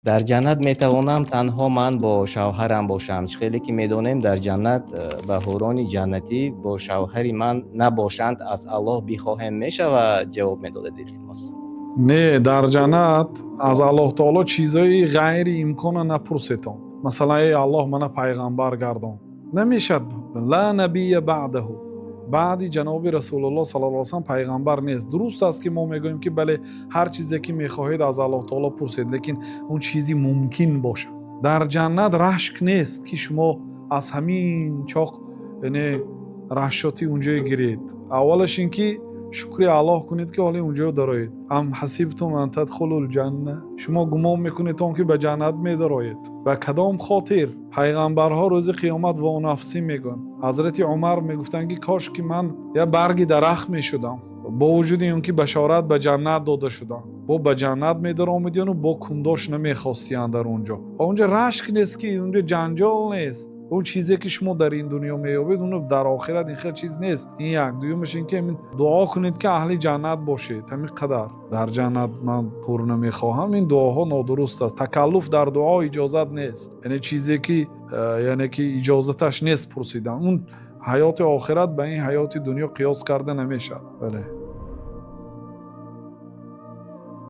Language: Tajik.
Дар ҷаннат метавонам танҳо ман бо шавҳарам бошам. Чӣ хеле ки медонем, дар ҷаннат ба ҳурони ҷаннатӣ бо шавҳари ман набошанд, аз Аллоҳ бихоҳем, мешавад? Ҷавоб медодед, илтимос. Не, дар ҷаннат аз Аллоҳ таоло чизҳои ғайриимкона напурсетон. Масалан, эй Аллоҳ, мана пайғамбар гардон. Намешавад. Ла набия баъдаҳу. Баъди ҷаноби Расулуллоҳ саллаллоҳу алайҳи васаллам пайғамбар нест. Дуруст аст, ки мо мегӯем, ки бале, ҳар чизе ки мехоҳед, аз Аллоҳ таоло пурсед, лекин он чизи мумкин бошад. Дар ҷаннат рашк нест, ки шумо аз ҳамин чоқ, яъне рашшоти унҷое гиред. Аввалаш ин ки шукри Аллоҳ кунед, ки ҳоле унҷо дароед. Ам ҳасибтум ан тадхулул ҷанна, шумо гумон мекунед он ки ба ҷаннат медароед? Ба кадом хотир? Пайғамбарҳо рӯзи қиёмат вонафсӣ мегӯянд. Ҳазрати Умар мегуфтанд, ки кош ки ман як барги дарахт мешудам. Бо вуҷуди он ки башорат ба ҷаннат дода шудам, бо ба ҷаннат медаромадияну бо кундош намехостиянд дар он ҷо. Ва унҷо рашк нест, ки унҷо ҷанҷол нест. Он чизе ки шумо дар ин дунё меёбед, уно дар охират ин хел чиз нест. Ин як. Дуюмаш ин ки ҳамин дуо кунед, ки аҳли ҷаннат бошед. Ҳамин қадар. Дар ҷаннат ман ҳур намехоҳам, ин дуоҳо нодуруст аст. Такаллуф дар дуо иҷозат нест, яъне чизе ки яъне ки иҷозаташ нест пурсидан. Он ҳаёти охират ба ин ҳаёти дунё қиёс карда намешавад, бале.